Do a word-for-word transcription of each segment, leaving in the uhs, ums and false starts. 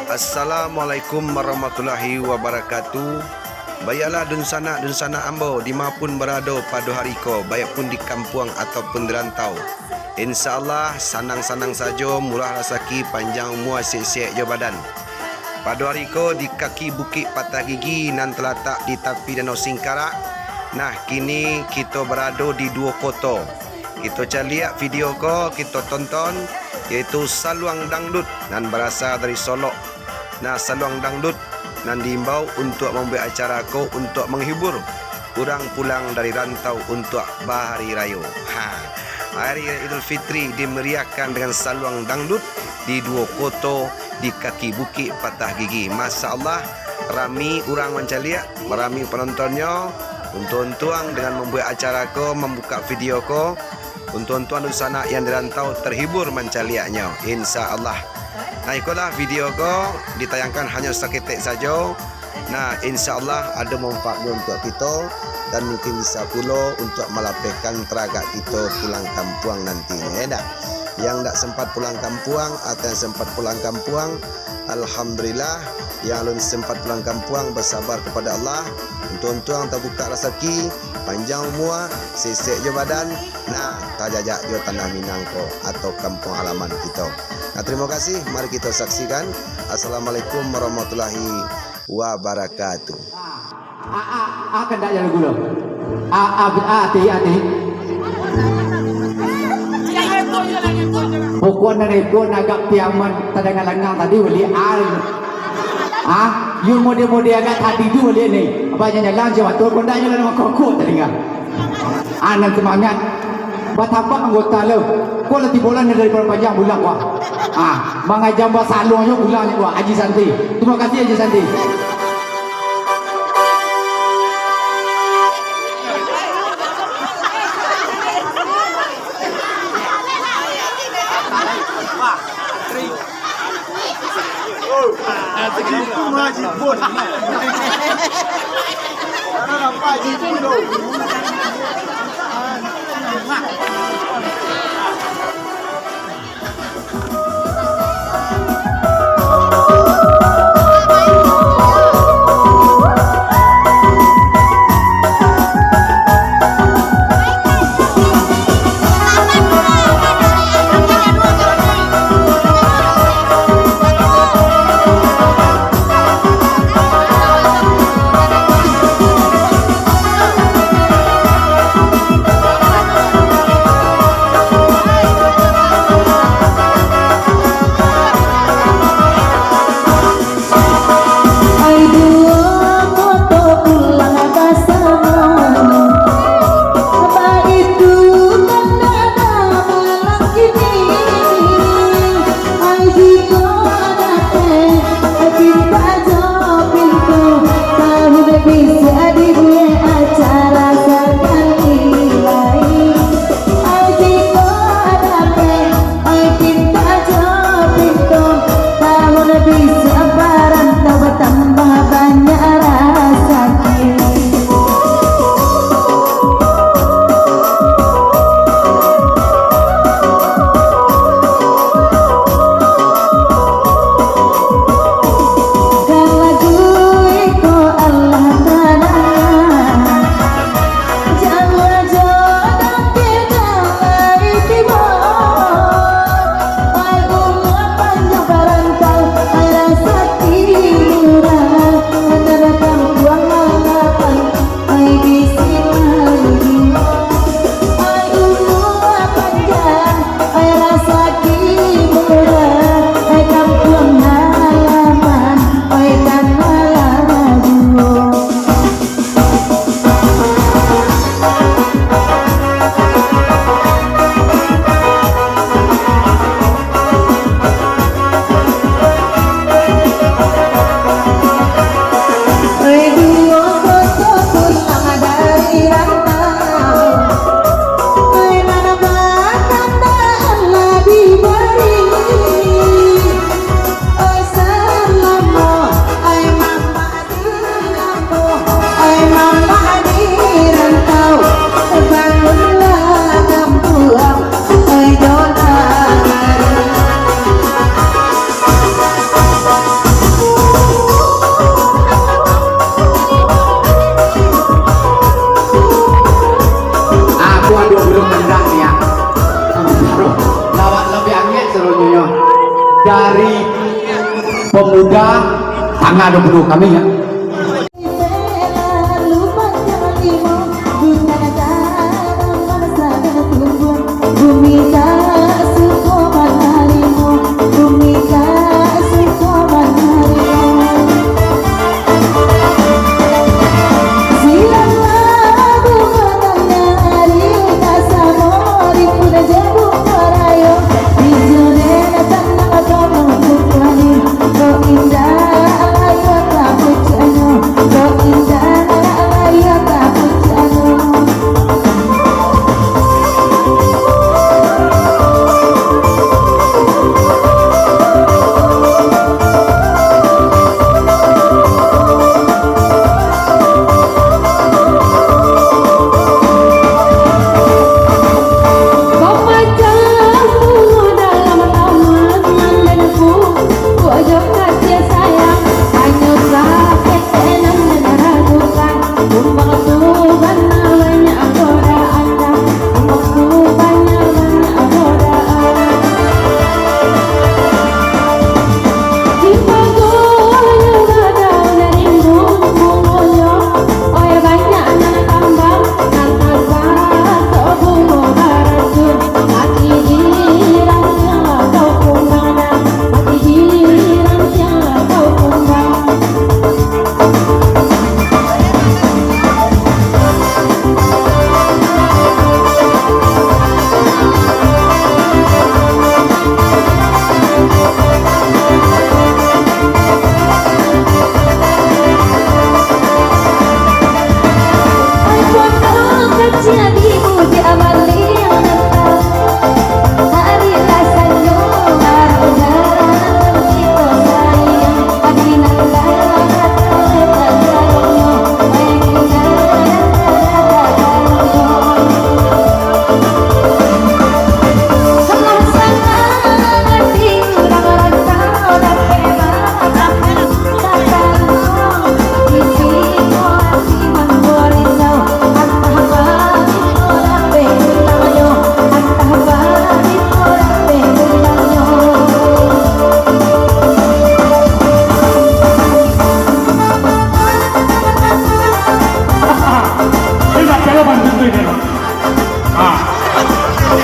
Assalamualaikum warahmatullahi wabarakatuh. Baiaklah dunsanak-dunsanak ambo di ma pun barado pado hari ko, baiak pun di kampuang ataupun di rantau. Insya Allah, sanang-sanang sajo, murah rasaki, panjang umua, sek-sek jo badan. Pado hari ko di kaki Bukik Patah Gigi nan talatak di tapi Danau Singkarak, nah, kini kito barado di duo koto. Kito caliak video ko, kito tonton, yaitu Saluang Dangdut nan barasa dari Solok. Nah, Saluang Dangdut nan diimbau untuak mambuek acara ko untuak manghibur urang pulang dari rantau untuak bahari rayo. Ha, hari Idul Fitri dimeriahkan dengan Saluang Dangdut di duo koto di kaki Bukik Patah Gigi. Masya Allah, rami urang mancaliak, rami panontonnyo. Untuang-untuang dengan mambuek acara ko, mambukak video ko, untuang-untuang dunsanak yang di rantau terhibur mancaliaknyo, insya Allah. Nah, ikolah video ko ditayangkan hanyo saketek sajo. Nah, insya Allah ado manfaatnyo untuak kito, dan mungkin bisa pulo untuak malapehkan taragak kito pulang kampuang nantinyo, ya ndak? Yang ndak sempat pulang kampuang atau yang sempat pulang kampuang, alhamdulillah, yang alun sempat pulang kampuang, basaba kapado Allah, untuang-untuang tabukak rasaki, panjang umua, sesek jo badan, nah, tajajak jo tanah Minang ko atau kampuang halaman kito. Nah, tarimo kasih, mari kito saksikan. Assalamualaikum warahmatullahi wabarakatuh. A, a, a, kandak jalan gulo. A, a, a, ti, a, ti. Pokok nan eko nan agak piaman tadanga langang tadi, bali a. Ah, yo mode-mode agak tadi tu bali ni. Apa jalan-jalan jawatan kondak jalan makokok tadi kan. Ah, nan semangat. Batambah anggota lo. Ko lah tibo lah dari Padang Panjang pulang, wah. Ah, mangajam basalonyo pulang, wah, Haji Santi. Terima kasih, Haji Santi. Hari Pemuda tanggal dua puluh kami ya. Ah.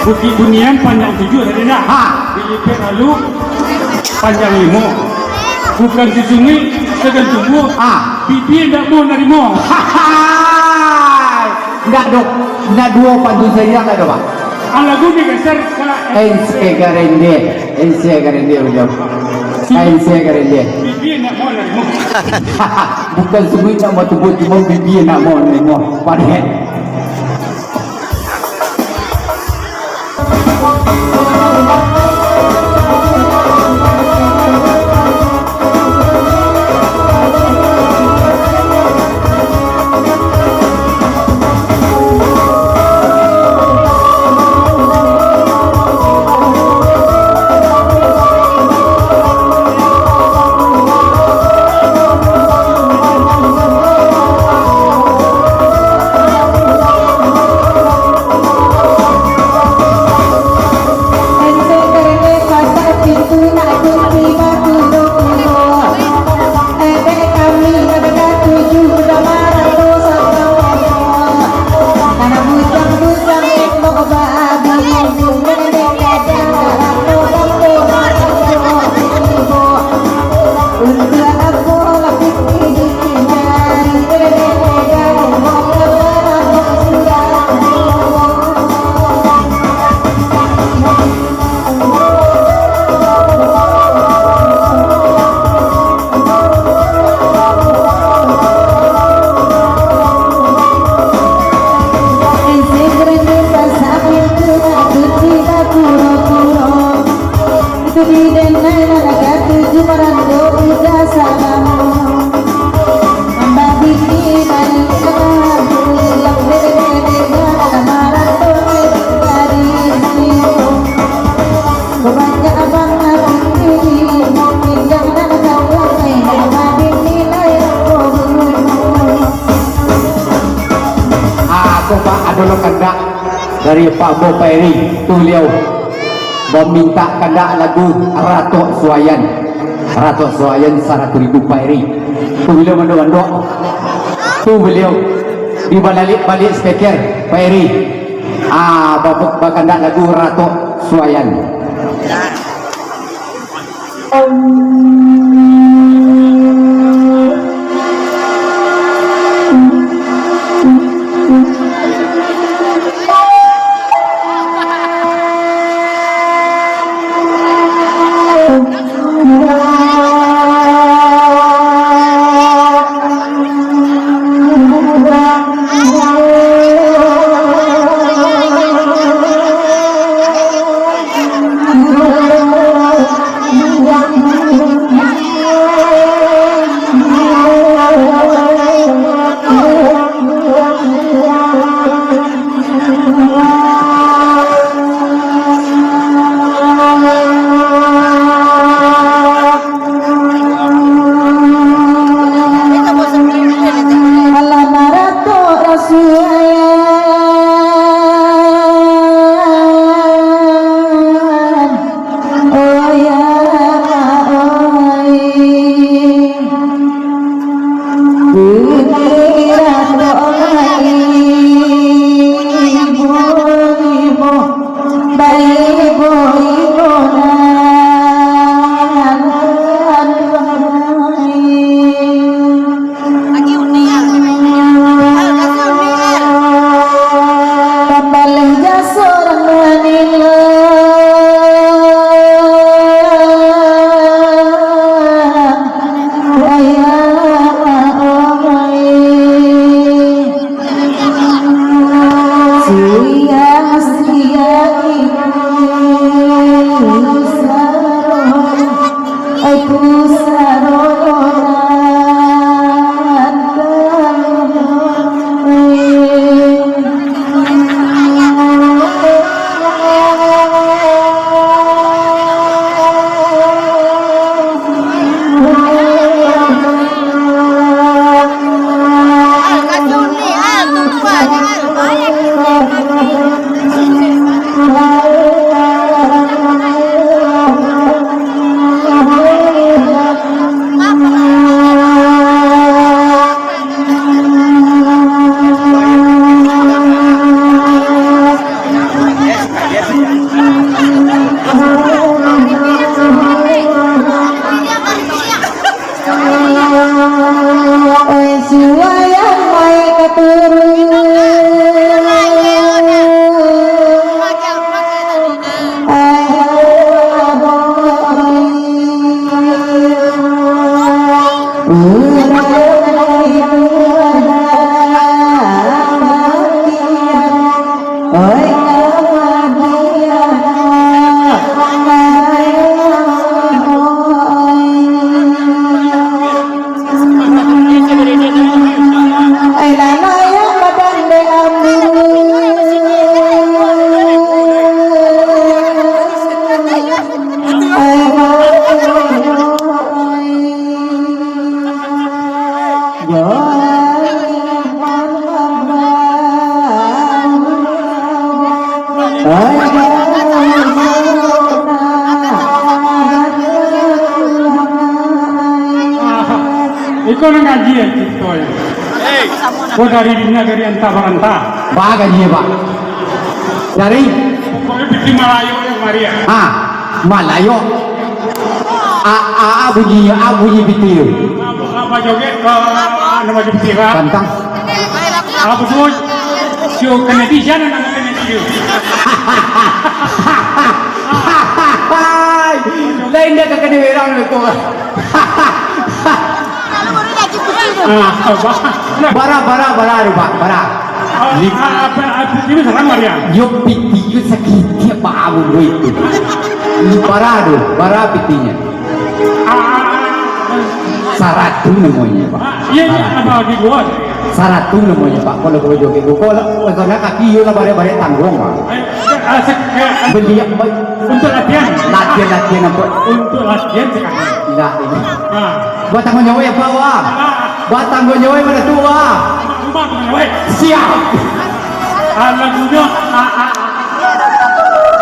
Bukik Bunian panjang tujuah tadi nah. Ha. Dilipek lalu panjang limo. Bukan susungi sagan tumbuah. Ah. Bibia indak mau narimo. Hahai. Indak doh. Indak duo pantun sajo indak doh, Pak. Alagu digeser ka Ense Garende. Ense Garende udah. Ense Garende. Bibia indak mau narimo. Bukan susungi indak mau tumbuah, cuma bibia indak mau narimo. Padahal Ah, ko Pak, ado lo kandak dari Pak Bo Pairi, tu baliau. Mamintak kandak lagu Ratok Suayan. Ratok Suayan saratuih ribu Pak Eri. Tu baliau mandok-mandok. Tu baliau di balik-balik speaker Pak Eri. Ah, ba-, bakandak lagu Ratok Suayan. Alah maratok rasuayan, oh ya Allah, oi. Budi ratok ibu-ibu. Siang-siang ibu sarono, ibu sarono nan damai. Oi, suayan mai ka turun. Iko nan kaji ya, cito ya. Ko dari dunia, dari antah barantah. Ba kaji ya, Pak? Dari? Pokoknya pitih Malayu yang Maria. Ah, Malayu. A, a, a bunyi, a bunyi pitih. Apa, apa joget, eh, nama joget pitih, Pak? Tantang. Apa tu? Sio Kennedy, siapa nama Kennedy tu? Lain dia ka Kennedy orang tu. Ah, apa? Bara, bara, bara tu, Pak, bara. Ah, apa, apa, ini sekarang Maria. Yo, pitih yo sakit, Pak, abu itu. Bara tu, bara pitihnya. Ah, ah, ah, ah. Saratu namonyo, Pak. Ah, iya, iya, Saratu. Apa di luar? Saratu namonyo, Pak. Kalau, kalau joget tu, kalau, kalau kaki yo lah barek-barek tanggung, Pak. Eh, eh, ah, sek-, eh, eh. Beli apa? Untuk latihan. Latihan, latihan apa? Untuk latihan sekarang. Enggak, ini. Ah. Buat tanggung jawab ya, Pak, wah. Ah. Buat tanggung jawab mana tu, wah. Rumah tanggung jawab. Siap. Ah, lagunya, ah, ah, ah.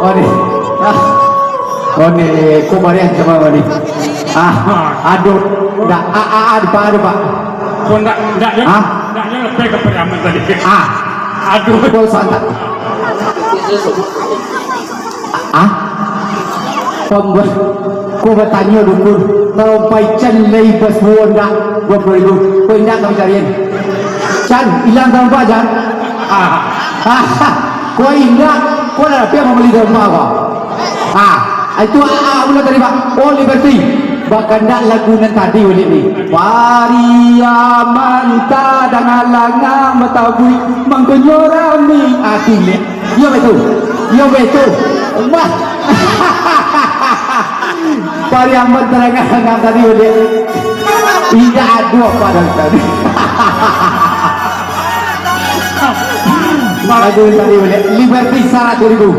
Oh, ni. Ah. Oh, ni. Ko mariah samo ni. Ah, aduh. Ndak, ah, ah, ah, Pak, aduh, Pak. Ko ndak, ndak nyo, ah? Ndak nyo lebih ka Pariaman tadi. Ah. Aduh. Ko santai. Ah? Pembuat, ko batanyo dukun, tarompa Ican lai basuo ndak duo puluah ribu. Ko indak kami carian. Can, ilang tarompa, Can. Ah. Ah. Ko indak, ko lah dapek mambali tarompa ko. Ah, itu, ah, ah, ulang tadi, Pak. Oh, Liberty. Bakandak lagu nan tadi ulik ni. Pariaman tadang alangan batabuik mangkonyo rami. Ah, tu ulik. Iyo, betul. Iyo, betul. Wah. Pariaman tadang alangan tadi ulik. Indak ado apo dah tadi. Lagu tadi ulik. Liberty saratuih ribu.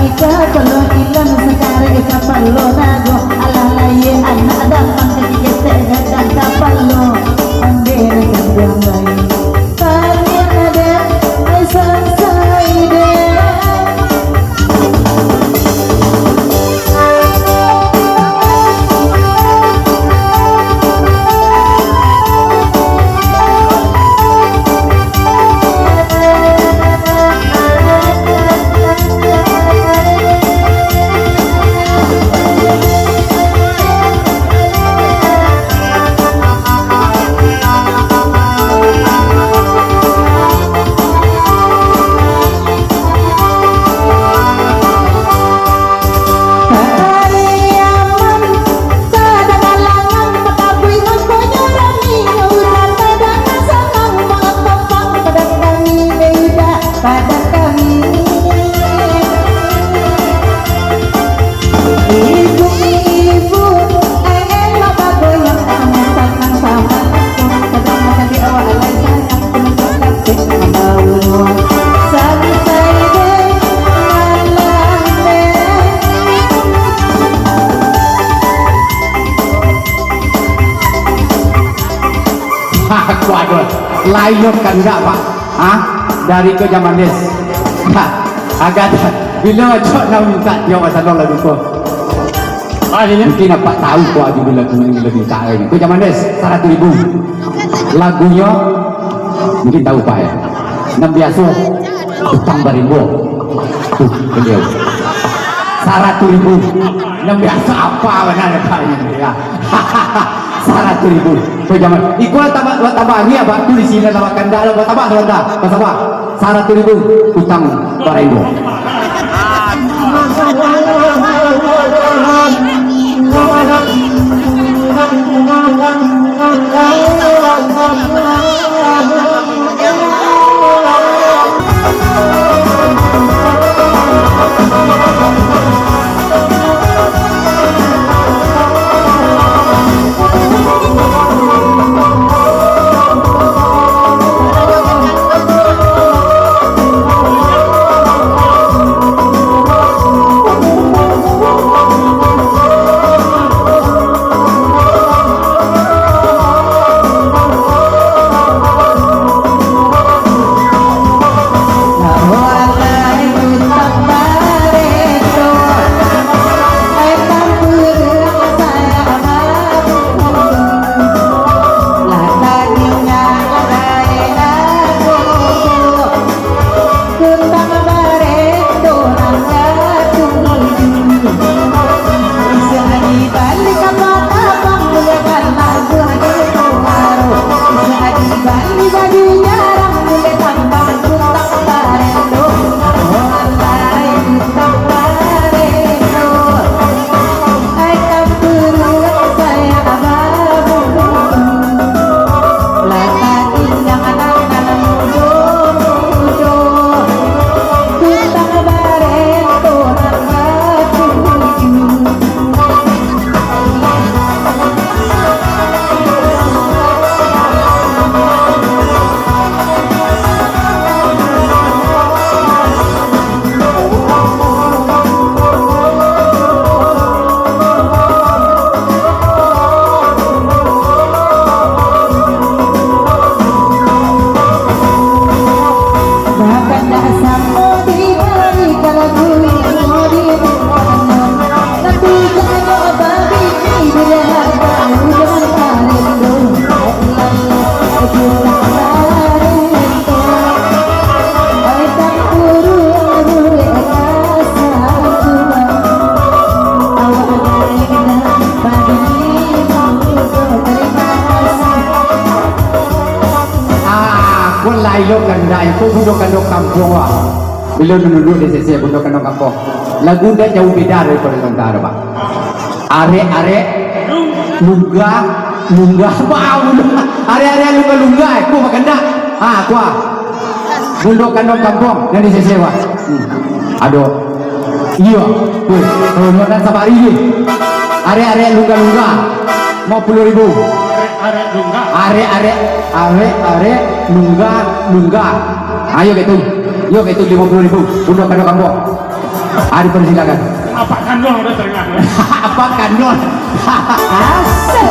Kapalo ilang sakarek kapalo nago, alah lahia anak damang kaki ketek gadang kapalo, ondeh gadang lai. Tariak adat, ai sansai deh. Padan kami. Ibu-ibu, eh, elok bagoyang, sanang-sanang sama. Kadang-kadang di awal alai sayang, penuh kasih, membawa santai deh, malam deh. Aku ada lain kandak, Pak. Ha? Dari ko Jamandes. Ha, agak bilo cok nak minta dia masalah lagu ko. Ah, ini. Mungkin apak tahu ko lagu, lagu, lagu minta ini. Ko Jamandes, saratus ribu. Lagunyo mungkin tahu, Pak, ya. Nan biaso utang barimbo. Tuh, beliau. Saratus ribu. Nan biaso apa benar ya, Pak, ini, ya. Saratus ribu. Ko Jaman. Iko lah tambah, lah tambah ni abah tu di sini tambah kandak lah, tambah sabanta. Basabah. Saratus ribu utang barimbo. Kutang barendo nan katuju. Bisa dibali kapatapang, buliah balagu ado pangaro. Bisa dibali baju jarang, buliah tambah kutang barendo. Oh, alai kutang barendo. Ah, ko lai lo kandak ko bundo kandok kampuang, wah. Bilo duduak di sisi bundo kandok kampuang. Lagu ndak jauh beda dari Kota Tantara, Pak. Arek-arek lungga, lungga, bau. Arek-arek lungga-lungga, eh, ko bakandak. Ha, ko ah. Bundo kandok kampuang, nan di sisi, wah. Hmm. Ado. Iyo. Weh, kalau nak sabari ni. Arek-arek lungga-lungga. Limo puluh ribu. Arek-arek lungga. Arek-arek, arek-arek lungga-lungga. Ayo gitu. Yo gitu limo puluh ribu. Bundo kandok kampuang. Ah, dipersilakan. Apa kandung udah teringat, ya? Apa kandung? Asik.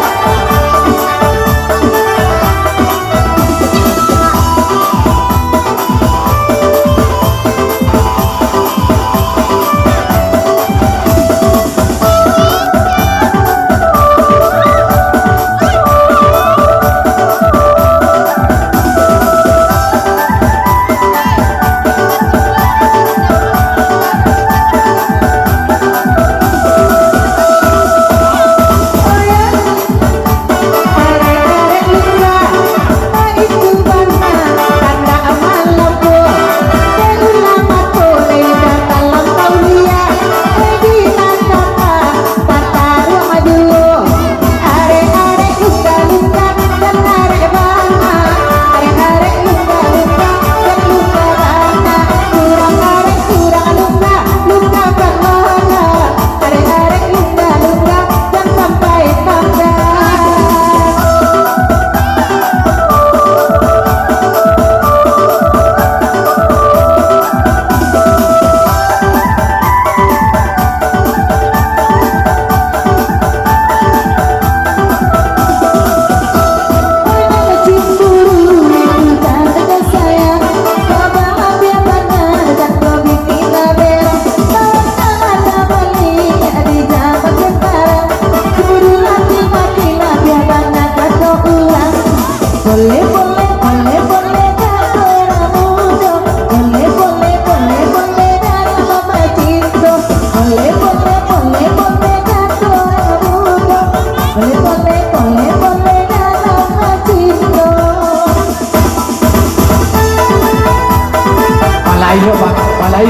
Palai lo, Pak. Palai.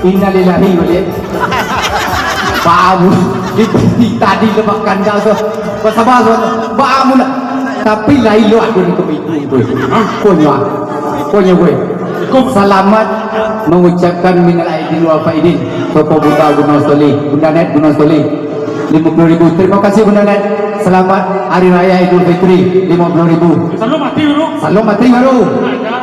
Innalillahi wa inna ilaihi. Babu. Itu tadi lo bakandal tu. Basaba tu. Babu lah. Tapi lain lo aku ni kami itu. Konyo. Konyo gue. Selamat mengucapkan minal aidin wal faidin. Sopo Bunda Gunung Soli. Bunda Net Gunung Soli. Lima puluh ribu. Terima kasih, Bunda Net. Selamat Hari Raya Idul Fitri, lima puluh ribu. Salum mati baru. Salum mati baru.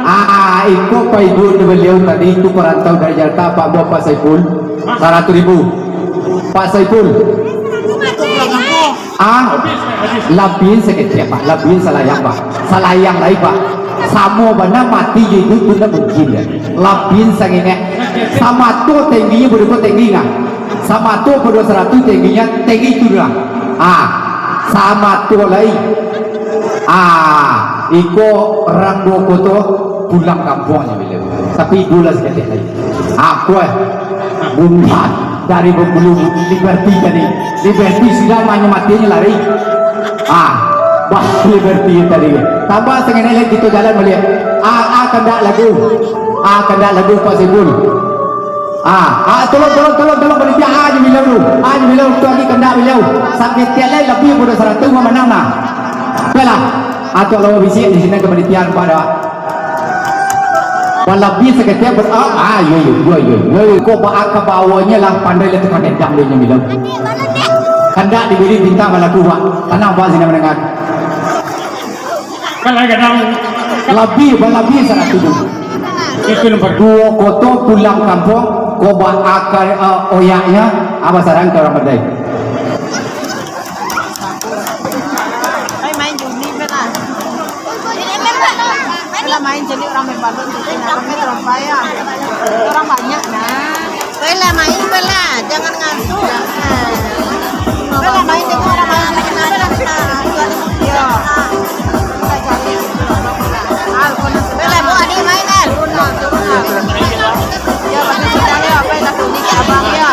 Ah, iko Pak Ibu di beliau tadi itu perantau dari Jakarta, Pak Bo, Pak Saiful. Saratus ribu. Pak Saiful. Ah, labian saketek, Pak. Labian salayang, Pak. Salayang lai, Pak. Samo bana mati jo iduik tu ndak mungkin, ya. Labian sangenek. Samato tengginyo, budak ko tenggi, nah. Samato pado saratus tengginyo, tenggi tu lah. Ah, samato lai. Ah, iko urang duo koto pulang kampuang nyo bilo. Tapi idulah saketek lai. Ah, kuat. Bungkah dari Bengkulu, Liberty tadi. Liberty sudah manyo matinyo lari. Ah, bah, Liberty tadi. Tambah sangenek lai kito jalan baliak. Ah, ah, kandak lagu. Ah, kandak lagu Pak Saiful. Ah, ah, tolong, tolong, tolong, tolong, panitia, ah, nyo bilau dulu. Ah, nyo bilau, tu lagi kandak bilau. Saketek lai labiah pado saratus mah manang nah. Baiklah. Ah, tu lawa bisiak di siko ka panitia nampak dak? Balabiah saketek ber-, ah, ah, yo, yo, yo, yo, yo. Ko ba-, ka bawonyo lah, pandai lah tukang dendam dek nyo bilau. Kandak diberi bintang balaku, Pak. Tanang, Pak, siko mandanga. Kalau kadang Labiah, balabiah saratus tu. Itu nomor duo. Duo koto pulang kampuang, ko ba-, aka, eh, oyaknyo, abah sarang ka urang pandai. Main-main judi, Bella. Bella main jadi orang main balon, jadi namanya terompai ya. Orang banyak, nah. Bella main, Bella, jangan ngantuk. Bella main, tengok orang main lagi, nah, Bella, nah. Iya. Bella, bawa adik main, Bella. Iya, pakai sendal, ya, apa yang tak kuning, abang, ya.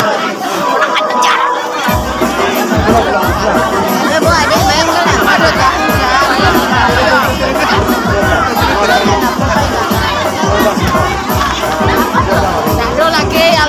Kurang ajar. Bella, bawa adik main, Bella. Aduh, dah. Aduh, lagi, ya.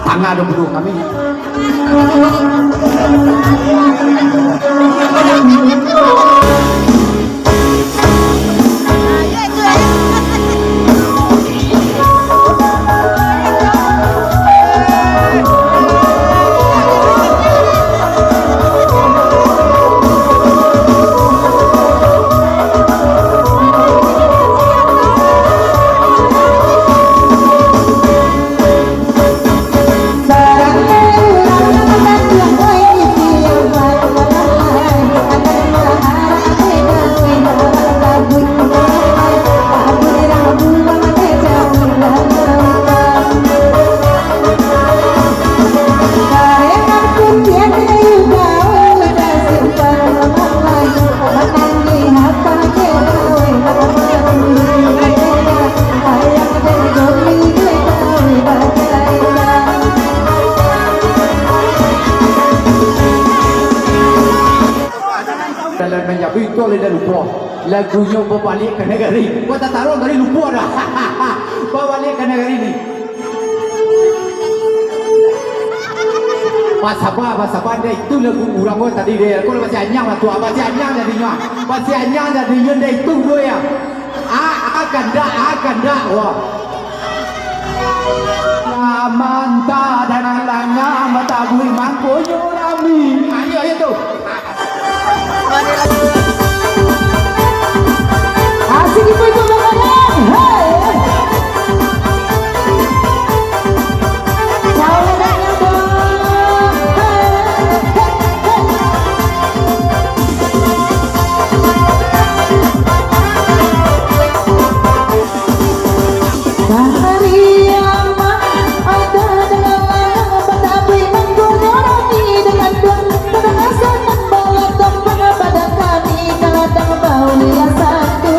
Tangah dua puluah kami. Dalam manjabu itu oleh dah lupo. Lagunyo Babaliak ka Nagari. Kau tak taruh tadi lupo dah. Babaliak ka Nagari ni. Basaba, basaba, ndak itu lagu urang ko tadi deh. Kau lah basianyang lah tu, basianyang jadinyo. Basianyang jadinyo, ndak itu doh ya. Ah, ah, kandak, ah, kandak, wah. Manta dan langah, matabuik mangkonyo rami. Ayo, ayo tu. Asik ibu-ibu bagadang. Hei. Saudara dong. Hei, hei, hei. Bahari aman, ada dalam malam, batabuik mangkonyo rami dengan tuan, kadang asanan balatang, badan kami kaladang baulilah satu.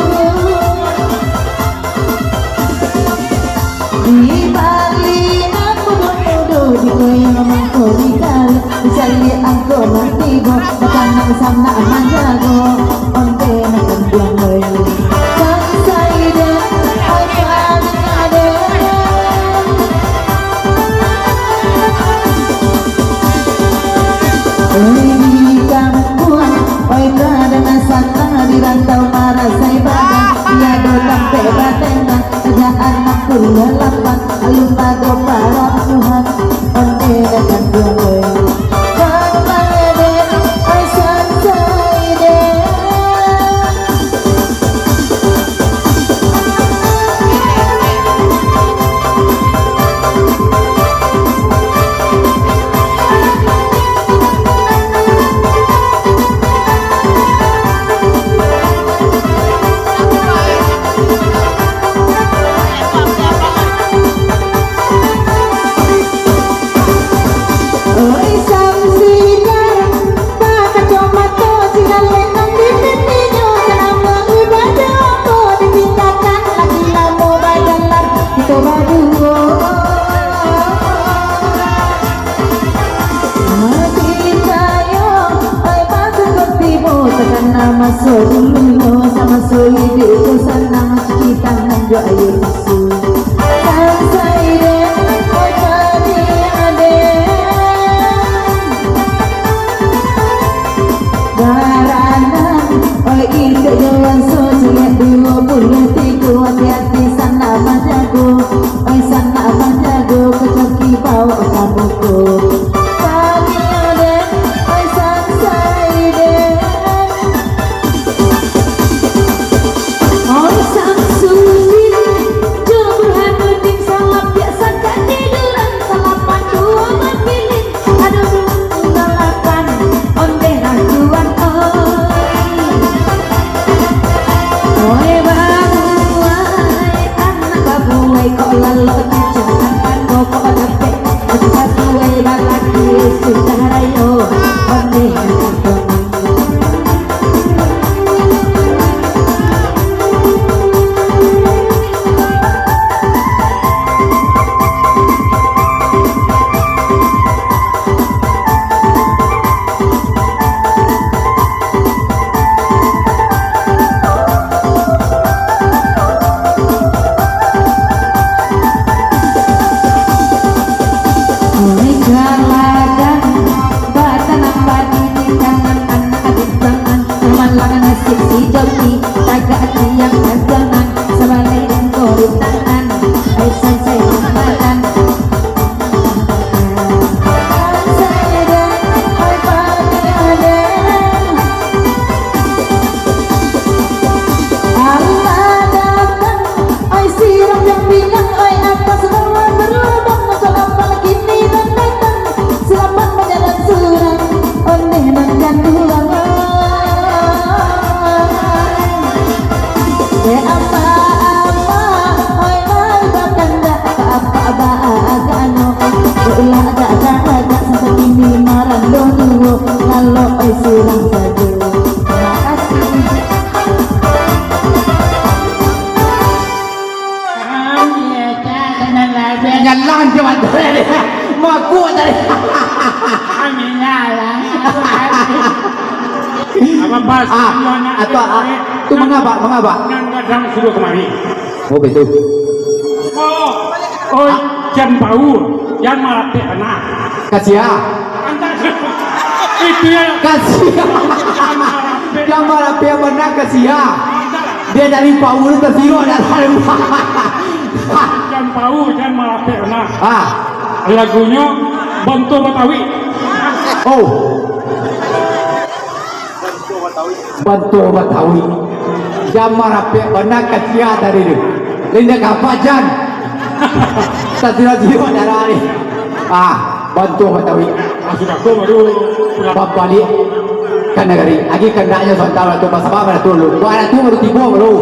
Di Bali nan mudo-mudo, di goyang mangko di dalam. Dicaliak angko nan tibo, batanang sanak manjago, onde nan kanduang lai. Sansai den, oi paling aden. Oi di kampuang, oi kadang sanak di rantau marasai badan, tiado tampek batenang. Saja anak kuliah lambat, alun bado paramuhan, onde nan kanduang lai. Bang Maledek, ai sansai den. Oi, Samsidan, bakacomato, sinan lenong di pitinyo, kanamo ibadah ambo ditinggakan, lagi lamo bajalan kito baduo. Picayo, oi, batukar tibo, takana maso dulunyo, samaso iduik tu sanang, cuci tangan jo aia tisu. Sansai den, oi, padi aden. Baranang, oi, indak jo lanso, ciliak duo puluah tigo, ati-ati sanak manjago, oi, sanak manjago, kacoki bawok ka muko. Padi aden, oi, sansai den. Oi, Samsudin, jo Burhanuddin, salapiak sakatiduran, salapan duo babilin, ado duo puluah lapan, ondeh rajuan, oi. Oi, babuai, anak babuai, kok lalok, jangan pando, kok dapek, oi, babuai, Ladang batanam padi di tangan anak di tangan, malang nasib si Joki, tagak tiang dagangan, sabalai dengko di tangan, ai sansai di badan. Sansai deng, ai padi deng. Allah datang, oi sirang yang pinang, oi atas bawah berlubang, macam apa kini mendatang, selamat berjalan surang, ondeh nan ganduang. Eh, apa-apa, oi, lai bakandak, apa-apa baagano, ulah agak-agak, sampai kini marando duo, kalau oi surang sajo. Terima kasih. Nyalang je mata dia. Mabuk tadi. Apa pas? Ah, atau, ah, tu mangaba, mangaba? Nan gadang sudah kemari. Oh, betul. Oh, oi, jan bau, jan malapek tanah. Kasia. Antak. Itu ya. Kasia. Jan malapek. Jan malapek bana kasia. Antak. Dia dari Paul ke Siro dah tahu. Jan bau, jan malapek tanah. Ah. Lagunyo Bantuah Batawi. Oh. Bantuah Batawi. Jan malapek bana kasia tadi tu. Linda kapa jan. Satiro-tiro darah ni. Ah, Bantuah Batawi. Ah, sudah ko baru pulang. Babaliak ka nagari. Agi kandaknyo santau lah tu, basaba lah tu lu. Buat lah tu baru tibo baru.